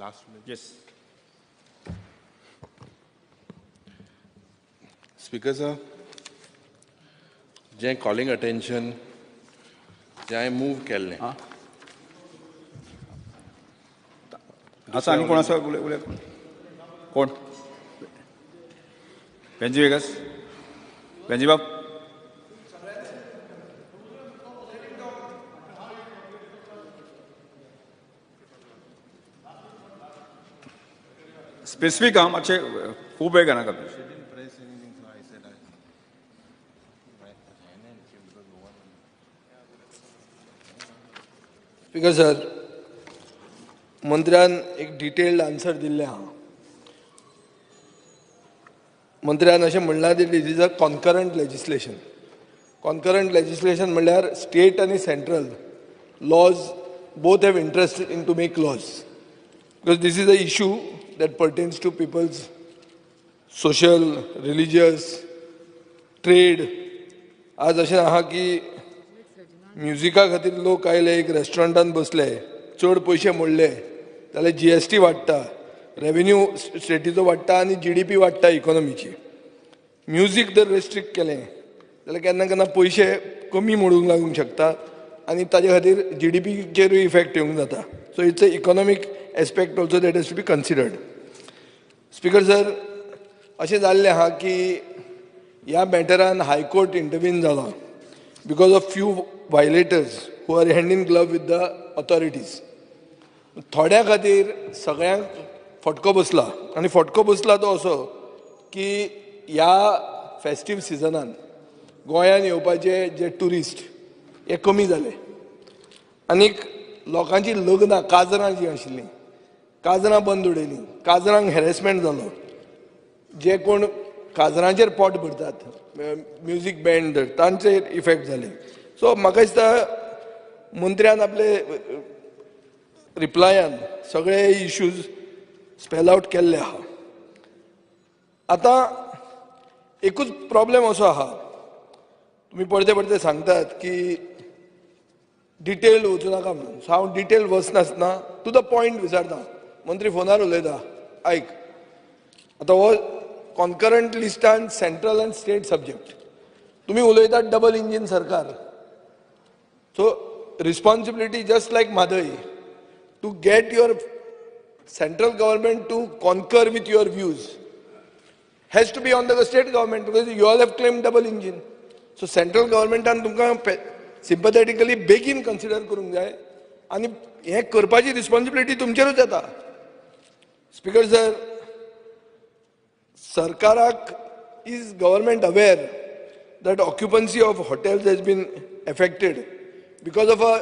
Last minute. Yes. Speaker sir, जे calling attention जे हांवें move केल्लें आसा आनी कोण आसा उलय उलय कोण वेंजी वेगस वेंजी बाब स्पेसिफीक आहा मातशें खूब वेळ घेनाका. स्पीकर सर, मंत्र्यान एक डिटेल्ड आन्सर दिल्लें आहा. मंत्र्यान अशें म्हणलां that it is a concurrent legislation. Concurrent legislation म्हणल्यार स्टेट आनी central laws both have interest in to make laws because this is a issue that pertains to people's social, religious, trade. आज अशें आहा की म्युजिका खातीर लोक आयले, एक रेस्टॉरंटान बसले, चड पयशे मोडले जाल्यार GST वाडटा, रेवेन्यू स्टेटीचो वाडटा आनी GDP वाडटा इकॉनॉमीची. म्युजीक जर रेस्ट्रिक्ट केलें जाल्यार केन्ना केन्ना पयशे कमी मोडूंक लागूंक शकता आनी ताजे खातीर GDPचेरूय इफेक्ट येवंक जाता. So it's a economic aspect also that has to be considered. Speaker sir, अशें जाल्लें आहा की ह्या मॅटरान हायकोर्ट इंटरवीन जाला because of few violators who are hand in glove with the authorities. थोड्या खातीर सगळ्यांक फटको बसला आनी फटको बसला तो असो की ह्या फेस्टीव सिजनान गोंयान येवपाचे जे ट्युरिस्ट हे कमी जाले आनीक लोकांची लग्नां काजरां जीं आशिल्लीं काजरां बंद उडयलीं, काजरांक हॅरेसमेंट जालो. जे कोण काजरांचेर पोट भरतात म्युजीक बँड तांचेर इफेक्ट जाले. सो म्हाका दिसता मंत्र्यान आपले रिप्लायान सगळे इश्यूज स्पेल आवट केल्ले आहा. आतां एकूच प्रॉब्लेम असो आहा, तुमी परते परते सांगतात की डिटेल वचूं नाका म्हणून. सो हांव डिटेल वचनासतना टू the point विचारता. मंत्री फोनार उलयता, आयक आतां हो कॉन्करंट लिस्टान सेंट्रल आनी स्टेट सब्जेक्ट. तुमी उलयतात डबल इंजीन सरकार. So responsibility just like Mhadei to get your central government to concur with your views has to be on the state government because you all have claimed double engine. So central गव्हर्मेंटान तुमकां सिम्पथेटिकली बेगीन consider करूंक जाय आनी हें करपाची responsibility तुमचेरूच येता. Speaker sir, सरकाराक is government aware that occupancy of hotels has been affected because of a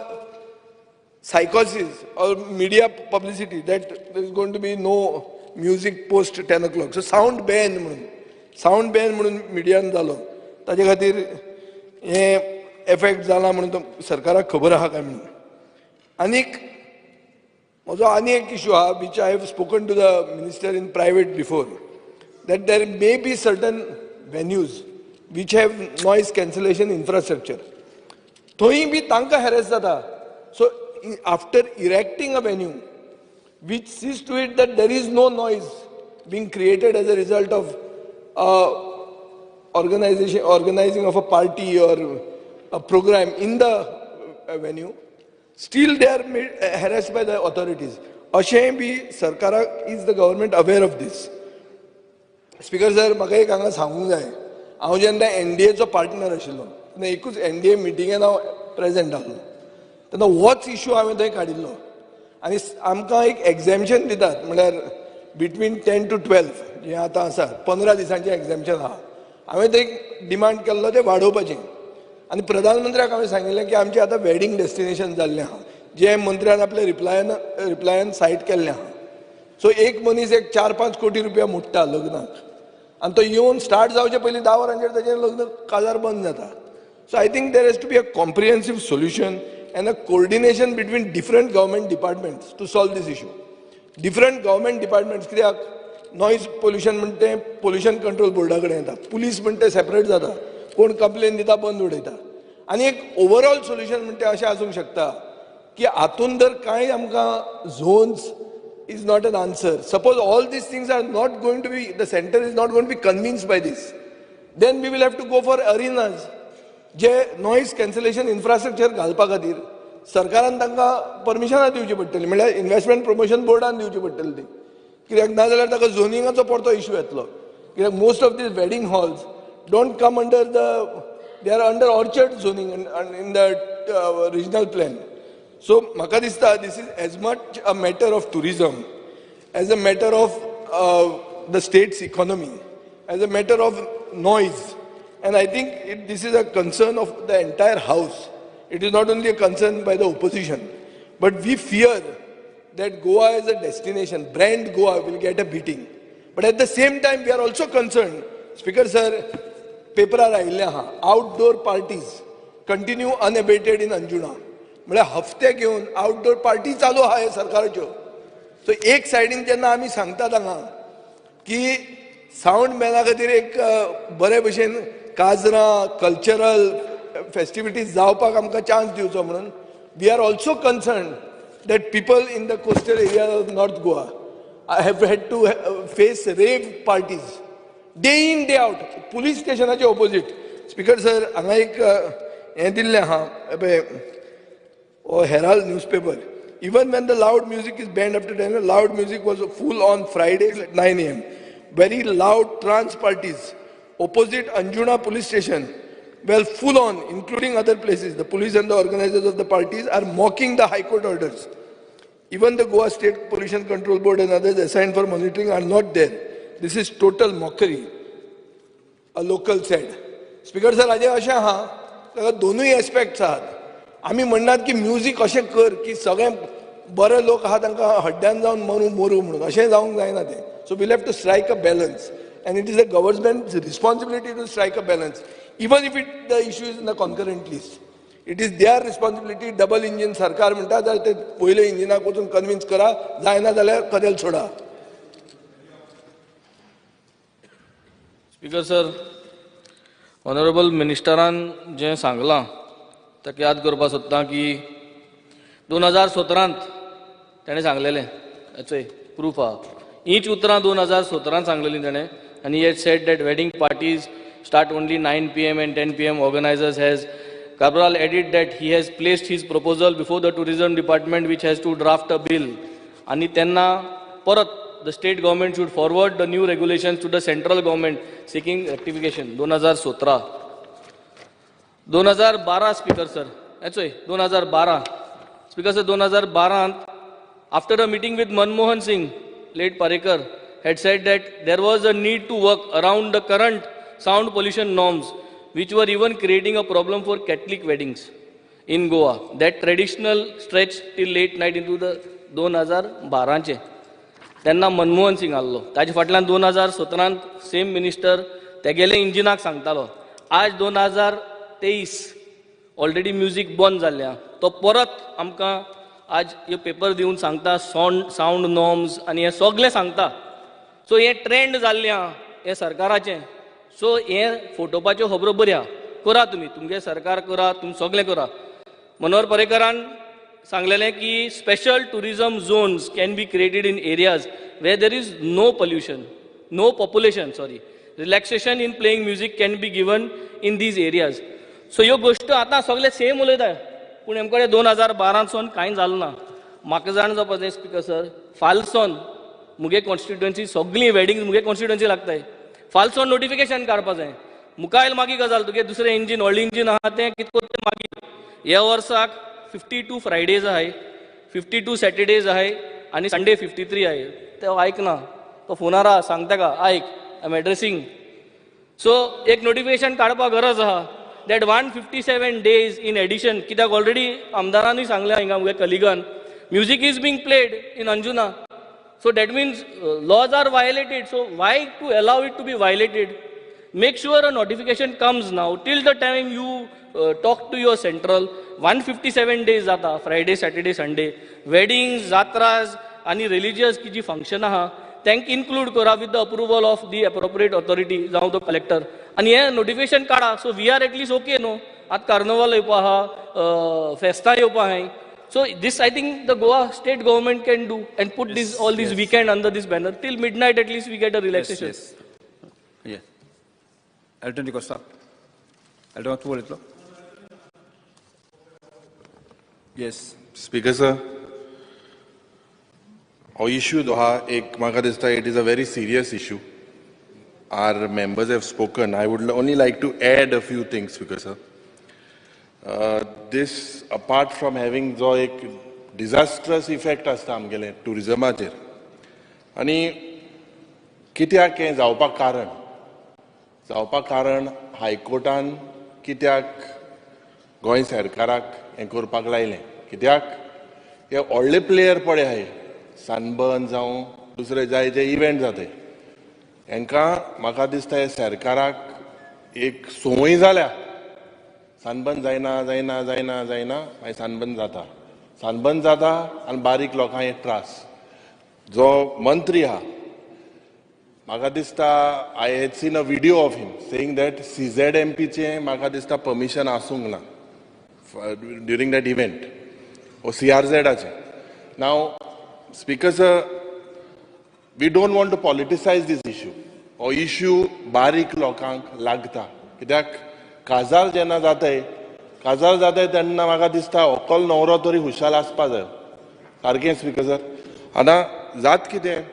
psychosis or media publicity that there is going to be no music post 10 o'clock. So sound ban म्हणून, sound Ben म्हणून मिडियान जालो, ताजे खातीर हें effect जाला म्हणून सरकाराक खबर आहा काय म्हणून. आनीक म्हजो आनी एक इशू आहा which I have spoken to the minister in private before, that there may be certain venues which have noise cancellation infrastructure. थंय बी तांकां हॅरेस जाता. So after erecting a venue which sees to it that there is no noise being created as a result of organizing of a party or a program in the venue, still they are harassed by the authorities. अशें बी सरकाराक is the government aware of this? Speaker sir, म्हाका एक हांगा सांगूंक जाय, हांव जेन्ना NDAचो partner आशिल्लो तेन्ना एकूच NDA मिटिंगेन हांव प्रेजेंट आसलो तेन्ना होच इशू हांवें थंय काडिल्लो आनी आमकां एक एग्जॅम्शन दितात म्हणल्यार बिटवीन 10 to 12 जें आतां आसा 15 दिसांचें एग्जॅम्शन आहा. हांवें थंय डिमांड केल्लो तें वाडोवपाचें आनी प्रधानमंत्र्याक हांवें सांगिल्लें की आमचें आतां वेडींग डेस्टिनेशन जाल्लें आहा जें मंत्र्यान आपल्या रिप्लायान सायट केल्लें आहा. सो एक मनीस एक 4-5 कोटी रुपया मोडटा लग्नाक आनी तो येवन स्टार्ट जावचे पयलीं 10 वरांचेर ताचें लग्न काजार बंद जाता. So I think there has to be a comprehensive solution and a coordination between different government departments to solve this issue. Different government departments कित्याक नॉयज पोल्युशन म्हणटा तें पोल्युशन कंट्रोल बोर्डा कडेन येता, पुलीस म्हणटा तें सेपरेट जाता, कोण कंप्लेन दिता बंद उडयता. आनी एक ओवरऑल सोल्युशन म्हणटा तें अशें आसूंक शकता की हातून जर कांय आमकां zones is not an answer. Suppose all these things are not going to be, the center is not going to be convinced by this, then we will have to go for arenas J noise cancellation infrastructure घालपा खातीर सरकारान तांकां परमिशनां दिवची पडटली, म्हणल्यार investment promotion बोर्डान दिवची पडटली ती, कित्याक ना जाल्यार ताका झोनिंगाचो परतो इशू येतलो. कित्याक most of these wedding halls don't come under the, they are under orchard zoning in the regional plan. So म्हाका दिसता this is as much a matter of tourism as a matter of the state's economy, as a matter of noise. And I think this is a concern of the entire house. It is not only a concern by the opposition, but we fear that Goa as a destination, brand Goa, will get a beating. But at the same time, we are also concerned. Speaker sir, पेपरार आयिल्लें आहा, outdoor parties continue unabated in Anjuna. म्हळ्यार हफ्ते घेवन outdoor party चालू आहा हे सरकाराच्यो. So एक सायडीन जेन्ना आमी सांगतात हांगा की सावंड बॅना खातीर एक बरे भशेन काजरां, कल्चरल फेस्टिविटीज जावपाक आमकां चान्स दिवचो म्हणून, we are also concerned that people in the coastal area of North Goa have had to face rave parties day in day out, police स्टेशनाचे opposite. Speaker sir, हांगा एक हें दिल्लें आहा पळय, हो Herald newspaper. Even when the loud music is banned after 10, loud music was full on Fridays at 9 a.m. Very loud trance parties opposite Anjuna police station well full on, including other places. The police and the organizers of the parties are mocking the High Court orders. Even the Goa State Pollution Control Board and others assigned for monitoring are not there. This is total mockery, a local said. Speaker sir, हाजें अशें आहा, ताका दोनूय aspects आहात. आमी म्हणनात की music अशें कर की सगळे बरे लोक आहा तांकां हड्ड्यान जावन मरूं मरूं म्हणून, अशें जावंक जायना तें. So we'll have to strike a balance, and it is a government's responsibility to strike a balance, even if it the issue is in the concurrent list. It is their responsibility. Double engine सरकार म्हणटा जाल्यार ते पयले इंजिनाक वचून convince करा, जायना जाल्यार कदेल सोडा. स्पीकर सर, ऑनरेबल मिनिस्टरान जें सांगलां ताका याद करपाक सोदता की 2017 ताणें सांगलेलें, चोय प्रूफ आहा, हीच उतरां 2017 सांगलेलीं ताणें. आनी he said that wedding parties start only 9 p.m. and 10 p.m. Organizers has Cabral added that he has placed his proposal before the tourism department, which has to draft a bill. Ani tenna parat the state government should forward the new regulations to the central government seeking rectification. 2017 2012 Speaker sir, actually 2012 Speaker sir, 2012 after a meeting with Manmohan Singh, late Parrikar had said that there was a need to work around the current sound pollution norms, which were even creating a problem for Catholic weddings in Goa. That traditional stretch till late night into the 2012 तेन्ना मनमोहन सिंग आहलो, ताजे फाटल्यान 2017 same minister तेगेले इंजिनाक सांगतालो. आज 2023 already music बंद जाल्लें आहा, तो परत आमकां आज हे पेपर दिवन सांगता सावंड नॉर्म्स आनी हें सगळें सांगता. सो हें ट्रेंड जाल्लें आहा हें सरकाराचें. सो हें फोटोवपाच्यो खबरो बऱ्यो आहा, करा तुमी, तुमगे सरकार करा, तुमी सगळें करा. मनोहर पर्रीकरान सांगलेलें की special tourism zones can be created in areas where there is no pollution, no population, sorry. Relaxation in playing music can be given in these areas. So ह्यो गोश्टी आतां सगळे सेम उलयता, पूण हेम कडेन 2012 सावन कांय जालें ना. म्हाका जाण जावपा जाय स्पीकर सर, फालसोन मुगे कॉन्स्टिट्युएन्सी सगळीं वेडिंग मुगे कॉन्स्टिट्युएन्सी लागताय, फालसोन नोटिफिकेशन काडपा जाय. मुखायल मागीर गजाल तुगे दुसरें इंजीन व्हडलें इंजीन आहा तें कितें करता तें मागीर. ह्या वर्साक 52 फ्रायडेज आहाय, 52 सॅटर्डेज आहाय आनी संडे 53 आहाय. तो आयकना, तो फोनार आहा, सांगता का आयक, I am addressing. सो एक नोटिफिकेशन काडपाक गरज आहा that 157 days in addition, कित्याक ऑलरेडी आमदारानूय सांगलें हिंगा मुगे कलिगान, music is being played in Anjuna. So that means laws are violated. So why to allow it to be violated? Make sure a notification comes now. Till the time you talk to your central, 157 days जाता, Friday, Saturday, Sunday. Weddings, jatras आनी religious की जी function आहा तांकां include करा with the approval of the appropriate authority, जावं तो collector. आनी हें notification काडा. So we are at least okay न्हू. आतां कार्नवल येवपा आहा, फेस्तां येवपा आहाय. So this I think the Goa state government can do and put this all this weekend under this banner till midnight at least we get a relaxation. Yes. Yes. Elton D'Costa. Elton, तूं उलयतलो? Yes. Speaker sir, हो issue जो आहा एक म्हाका दिसता it is a very serious issue. Our members have spoken. I would only like to add a few things, Speaker sir. This, apart from having जो एक disastrous effect आसता आमगेले टुरिजमाचेर आनी कित्याक हें जावपाक कारण हायकोर्टान कित्याक गोंय सरकाराक हें करपाक लायलें, कित्याक हे व्हडले प्लेयर पळय आहाय सनबर्न जावं दुसरे जाय जे इव्हेंट जाते हेंकां म्हाका दिसता हे सरकाराक एक संवय जाल्या. सनबर्न जायना जायना जायना जायना मागीर सनबर्न जाता, सनबर्न जाता आनी बारीक लोकांक एक त्रास. जो मंत्री आहा म्हाका दिसता I had seen a video of him saying that CZMPचें म्हाका दिसता परमिशन आसूंक ना ड्युरींग that event ओ CRZाचें. Now speaker sir, we don't want to politicise this issue. हो इश्यू बारीक लोकांक लागता, कित्याक काजार जेन्ना जाताय, काजार जाताय तेन्ना म्हाका दिसता व्हंकल न्हवरो तरी हुशाल आसपा जाय. सारकें स्पीकर सर. आतां जात कितें,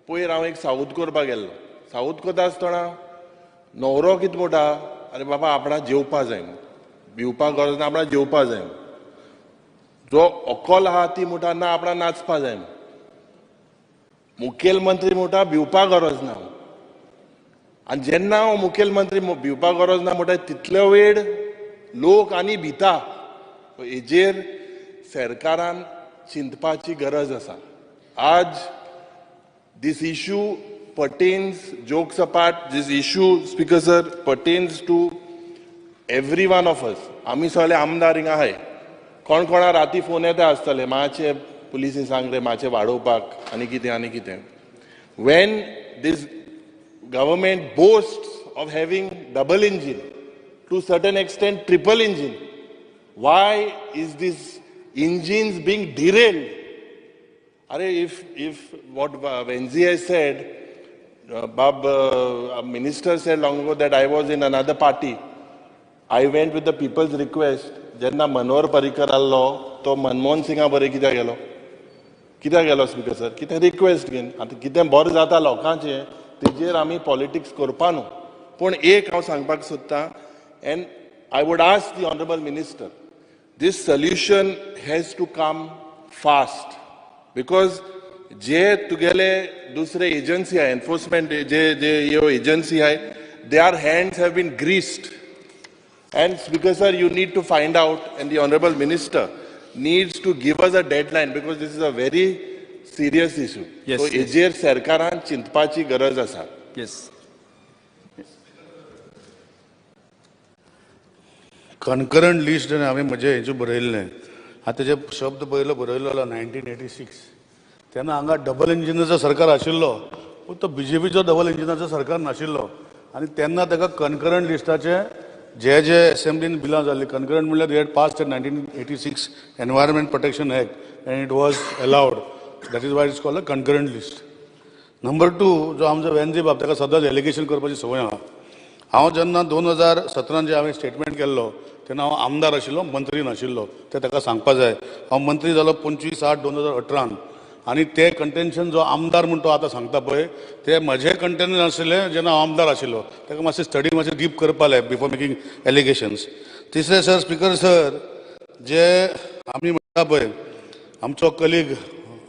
पयर हांव एक सावूद करपाक गेल्लो. सावूद करता आसतना न्हवरो कितें म्हणटा, अरे बाबा आपणाक जेवपा जाय, भिवपाक गरज ना, आपणाक जेवपा जाय. जो व्हंकल आहा ती म्हणटा ना आपणाक नाचपा जाय. मुखेलमंत्री म्हणटा भिवपाक गरज ना. आनी जेन्ना हांव मुखेलमंत्री भिवपाक गरज ना म्हणटा तितलो वेळ लोक आनी भिता. हेजेर सरकारान चिंतपाची गरज आसा. आज this issue pertains, jokes apart, this issue, Speaker sir, pertains to every one of us. आमी सगळे आमदार हिंगा आहाय. कोण कोणा राती फोन येता आसतले, मातशे पुलिसी सांग रे मातशें वाडोवपाक आनी कितें आनी कितें. When this government boasts of having double engine, to certain extent triple engine, why is this engines being derailed? Are if what Venzi has said, Bab, minister said long ago that I was in another party. I went with the people's request. Jenna Manohar Parrikar allo, to Manmohan Singha bare kitya gelo? Kitya gelo Speaker sir? Kitya request घेन? आतां कितें बरें जाता लोकांचें तेजेर आमी politics करपा न्हू. पूण एक हांव सांगपाक सोदतां, and I would ask the honourable minister, this solution has to come fast. Because जे तुगेले दुसरे एजन्सी आहाय, एनफोर्समेंट जे जे ह्यो एजन्सी आहाय, their hands have been greased. And Speaker sir, you need to find out, and the honourable minister needs to give us a deadline, because this is a very serious issue. Yes. So हेजेर सरकारान चिंतपाची गरज आसा. Yes. Concurrent list हांवें म्हजें हेजेर बरयल्लें. आतां तेजे शब्द पयलो बरयलो जाल्यार 1986 तेन्ना हांगा डबल इंजिनाचो सरकार आशिल्लो, पूण तो बीजेपीचो डबल इंजिनाचो सरकार नाशिल्लो. आनी तेन्ना ताका कनकरंट लिस्टाचे जे जे एसेंब्लीन बिलां जाल्लीं, कनकरंट म्हणल्यार they had passed 1986 environment protection act and it was allowed. That is why it's called a concurrent list. Number 2, जो आमचो वेन्जी बाब ताका सदांच एलिगेशन करपाची संवय आहा. हांव जेन्ना 2017 जे हांवें स्टेटमेंट केल्लो तेन्ना हांव आमदार आशिल्लो, मंत्री नाशिल्लो, तें ताका सांगपा जाय. हांव मंत्री जालो 25/8/2018 आनी ते कंटेन्शन जो आमदार म्हूण तो आतां सांगता पळय ते म्हजें कंटेन्शन आशिल्लें जेन्ना हांव आमदार आशिल्लो. ताका मातशें स्टडी मातशें डीप करपा जाय बिफोर मेकींग एलिगेशन्स. तिसरें सर, स्पिकर सर, जे आमी म्हणटा पळय आमचो कलीग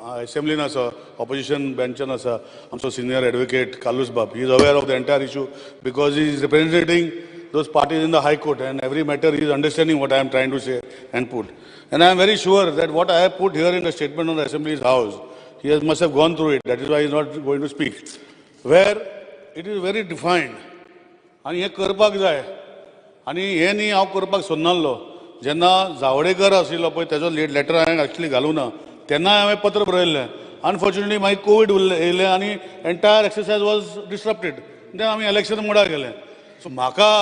एसेंब्लीन आसा, ऑपोजिशन बेंचान आसा, आमचो सिनियर एडवोकेट कार्लूस बाब, he is aware of the entire issue because he is representing those parties in the High Court, and every matter he is understanding what I am trying to say and put. And I am very sure that what I have put here in the statement on the Assembly's house, he has, must have gone through it. That is why he is not going to speak. Where it is very defined. आनी हें करपाक जाय. आनी हें न्ही हांव करपाक सोदनासलो. जेन्ना जावडेकर आशिल्लो पळय तेजो लेटर हांवें एक्चुअली घालूं ना, तेन्ना हांवें पत्र बरयल्लें. अनफॉर्च्युनेटली मागीर कोवीड येयलें आनी एंटायर एक्सरसायज वॉज डिस्ट्रप्टेड. तें आमी इलेक्शन मोडा गेले. सो म्हाका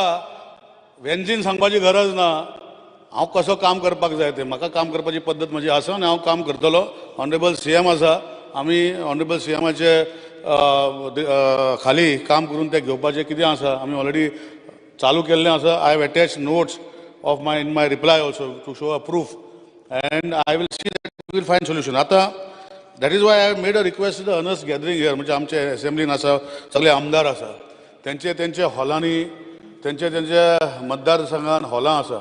वेन्जीन सांगपाची गरज ना. हांव कसो काम करपाक जाय तें म्हाका काम करपाची पद्दत म्हजी आसा आनी हांव काम करतलो. ऑनरेबल सीएम आसा, आमी ऑनरेबल सीएमाचे खाली काम करून तें घेवपाचें कितें आसा आमी ऑलरेडी चालू केल्लें आसा. I have attach notes of my in my reply also to show a proof and I will see that will find solution. आतां that is why I have made a request to the earnest gathering here, म्हणजे आमचे असेंब्लीन आसा सगळे आमदार आसा, तेंचे तेंचे हॉलांनी तेंचे तेंच्या मतदारसंघान हॉलां आसा.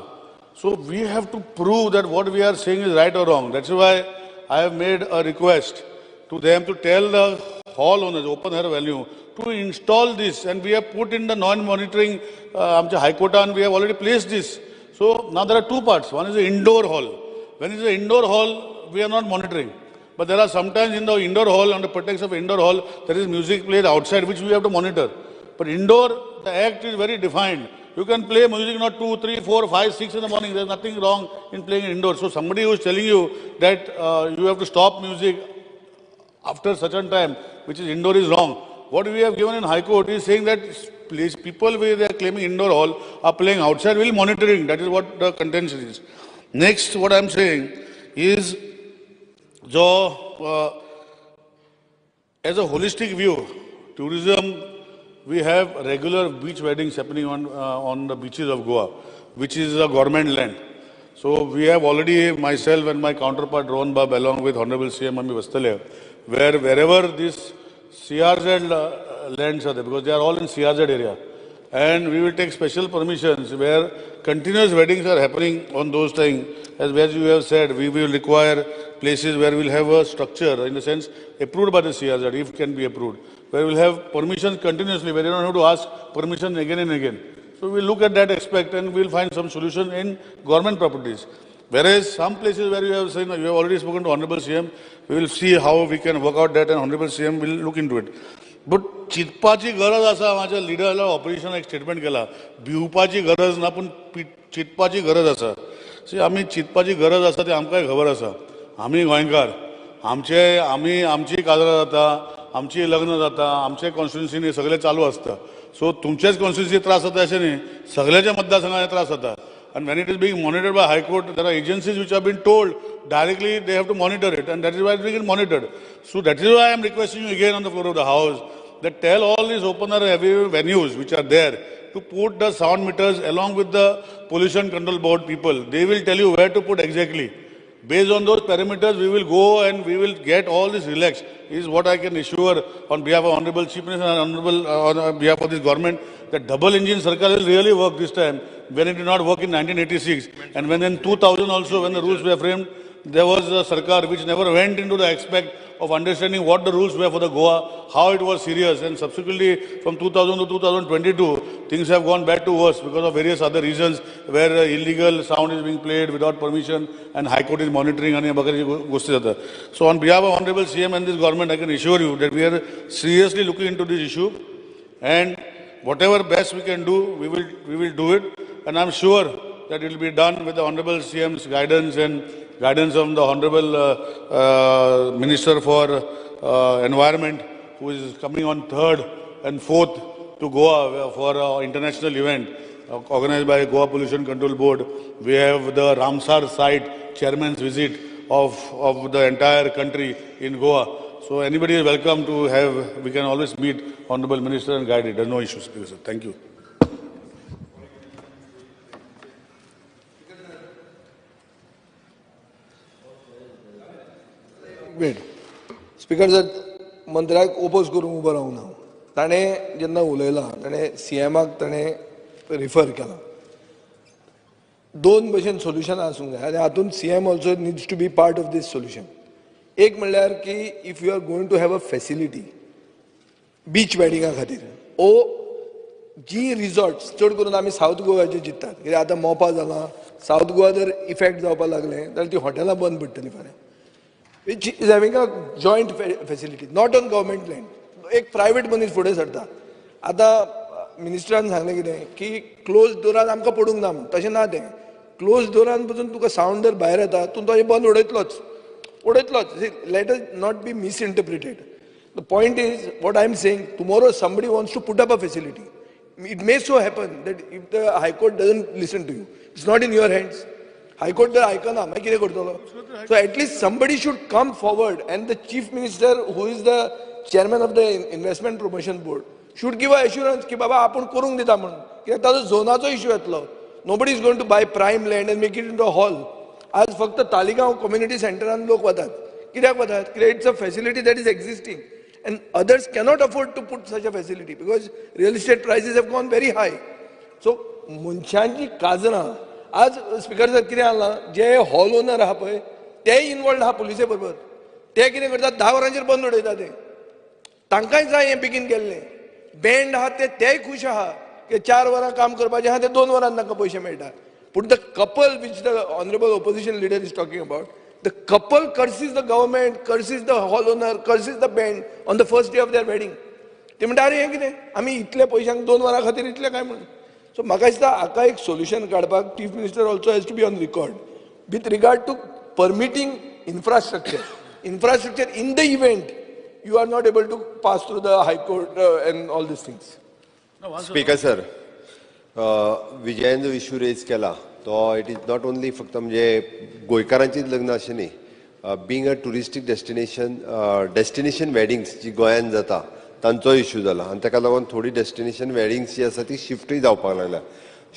So we have to prove that what we are saying is right or wrong. That's why I have made a request to them to tell the hall owners, open air venue, to install this, and we have put in the non-monitoring, आमच्या हायकोर्टान we have already placed this. So now there are two parts. One is the indoor hall. When it is an indoor hall, we are not monitoring. But there are sometimes in the indoor hall, on the pretext of indoor hall, there is music played outside which we have to monitor. But indoor, the act is very defined. You can play music not 2, 3, 4, 5, 6 in the morning. There is nothing wrong in playing indoor. So somebody who is telling you that you have to stop music after certain time, which is indoor, is wrong. What we have given in High Court is saying that place, people where they are claiming indoor hall are playing outside, we will monitoring. That is what the contention is. Next, what I am saying is, as a holistic view, tourism, we have regular beach weddings happening on the beaches of Goa, which is a government land. So we have already, myself and my counterpart Rohan Bab, along with Honorable CM Ami Vastale, wherever these CRZ lands are there, because they are all in CRZ area, and we will take special permissions where continuous weddings are happening on those things. As you have said, we will require places where we will have a structure, in the sense approved by the CRZ, if it can be approved, where we will have permissions continuously, where you don't have to ask permission again and again. So we will look at that aspect and we will find some solution in government properties. Whereas some places where you have seen, you have already spoken to Honorable CM, we will see how we can work out that, and Honorable CM will look into it. But चिंतपाची गरज आसा. म्हाज्या लिडरला opposition एक statement केला, भिवपाची गरज ना पूण चिंतपाची गरज आसा. सी आमी चिंतपाची गरज आसा ती आमकांय खबर आसा. आमी गोंयकार, आमचे आमी आमची काजरां जाता, आमची लग्न जाता, आमचे कॉन्स्टिट्युन्सीनी सगळें चालू आसता. सो तुमचेच कॉन्स्टिट्युन्सी त्रास जाता अशें न्ही, सगळ्याच्या मतदारसंघांनी त्रास जाता. And when it is being monitored by High Court, there are agencies which have been told directly they have to monitor it, and that is why it is being monitored. So that is why I am requesting you again on the floor of the house that tell all these open air venues which are there to put the sound meters along with the pollution control board people. They will tell you where to put exactly. Based on those parameters, we will go and we will get all this relaxed, is what I can assure on behalf of Honorable Chief Minister and Honorable on behalf of this government, that double engine sarkar will really work this time, when it did not work in 1986. And when in 2000 also, when the rules were framed, there was a sarkar which never went into the aspect of understanding what the rules were for the Goa, how it was serious, and subsequently from 2000 to 2022, things have gone bad to worse because of various other reasons where illegal sound is being played without permission and High Court is monitoring. So on behalf of Honorable CM and this government, I can assure you that we are seriously looking into this issue, and whatever best we can do, we will do it, and I'm sure that it will be done with the Honorable CM's guidance and guidance of the Honorable Minister for Environment, who is coming on 3rd and 4th to Goa for an international event organized by Goa Pollution Control Board. We have the Ramsar site chairman's visit of the entire country in Goa. So anybody is welcome to have, we can always meet Honorable Minister and guide it. There are no issues. Thank you. Wait, speaker sir, मंत्र्याक oppose करूंक उबो रावंक ना. ताणें जेन्ना उलयलां ताणें सीएमाक ताणें refer केलां. दोन भशेन सोल्युशनां आसूंक जाय आनी हातूंत CM also needs to be part of this solution. एक म्हणल्यार की if you are going to have a facility beach वेडिंगा खातीर ओ जी रिजॉर्ट्स चड करून आमी सावथ गोवाचे चिंततात, कित्याक आतां मोपा जालां, सावथ गोवा जर इफेक्ट जावपाक लागलें जाल्यार ती हॉटेलां बंद पडटलीं फाल्यां, which is having a joint facility, not on government land. एक प्रायवेट मनीस फुडें सरता. आतां मिनिस्टरान सांगलें कितें की क्लोज डोरान आमकां पडूंक ना म्हूण, तशें ना तें. क्लोज डोरान पसून तुका सावंड जर भायर येता तूं तो बंद उडयतलोच उडयतलोच. Let us not be misinterpreted. The point is what I am saying, tomorrow somebody wants to put up a facility. It may so happen that if the High Court doesn't listen to you, it's not in your hands. High court जर आयकना मागीर कितें करतलो? So at least somebody should come forward and the chief minister who is the chairman of the investment promotion board should give a assurance की बाबा आपूण करूंक दिता म्हणून. कित्याक ताजो झोनाचो इश्यू येतलो. Nobody is going to buy prime land and make it into a hall. आज फक्त तालिगांव कम्युनिटी सेंटरान लोक वतात. कित्याक वतात? कित्याक it's a facility that is existing and others cannot afford to put such a facility because real estate prices have gone very high. So मनशांची काजरां आज speaker sir कितें जालां, जे हॉल ओनर आहा पळय तेय इनवॉल्ड आहा पुलिसे बरोबर. ते कितें करतात, 10 वरांचेर बंद उडयता ते. तांकांय जाय हें बेगीन गेल्लें. बँड आहा ते तेय खूश आहा की 4 वरां काम करपाचें आहा ते 2 वरां तांकां पयशे मेळटा. पूण the couple which the honourable opposition leader is talking about, the couple curses the government, curses the hall owner, curses the band on the first day of their wedding. ते म्हणटा अरे हें कितें, आमी इतल्या पयशांक 2 वरां खातीर इतलें काय म्हणून. सो म्हाका दिसता हाका एक सोल्युशन काडपाक chief minister also has to be on record with regard to permitting infrastructure. Infrastructure in the event you are not able to pass through the high court and all these things. Speaker sir, विजयान जो issue rays केला तो it is not only फक्त म्हणजे गोंयकारांचीच लग्न अशें न्ही, being a touristic destination, destination weddings जी गोंयान जाता तांचो इशू जाला आनी ताका लागून थोडी डेस्टिनेशन वेडिंग्स जी आसा ती शिफ्टूय जावपाक लागल्या.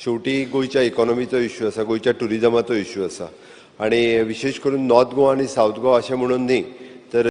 शेवटी गोंयच्या इकॉनॉमीचो इशू आसा, गोंयच्या ट्युरिजमाचो इशू आसा आनी विशेश करून नॉर्थ गोवा आनी सावथ गोवा अशें म्हणून न्ही,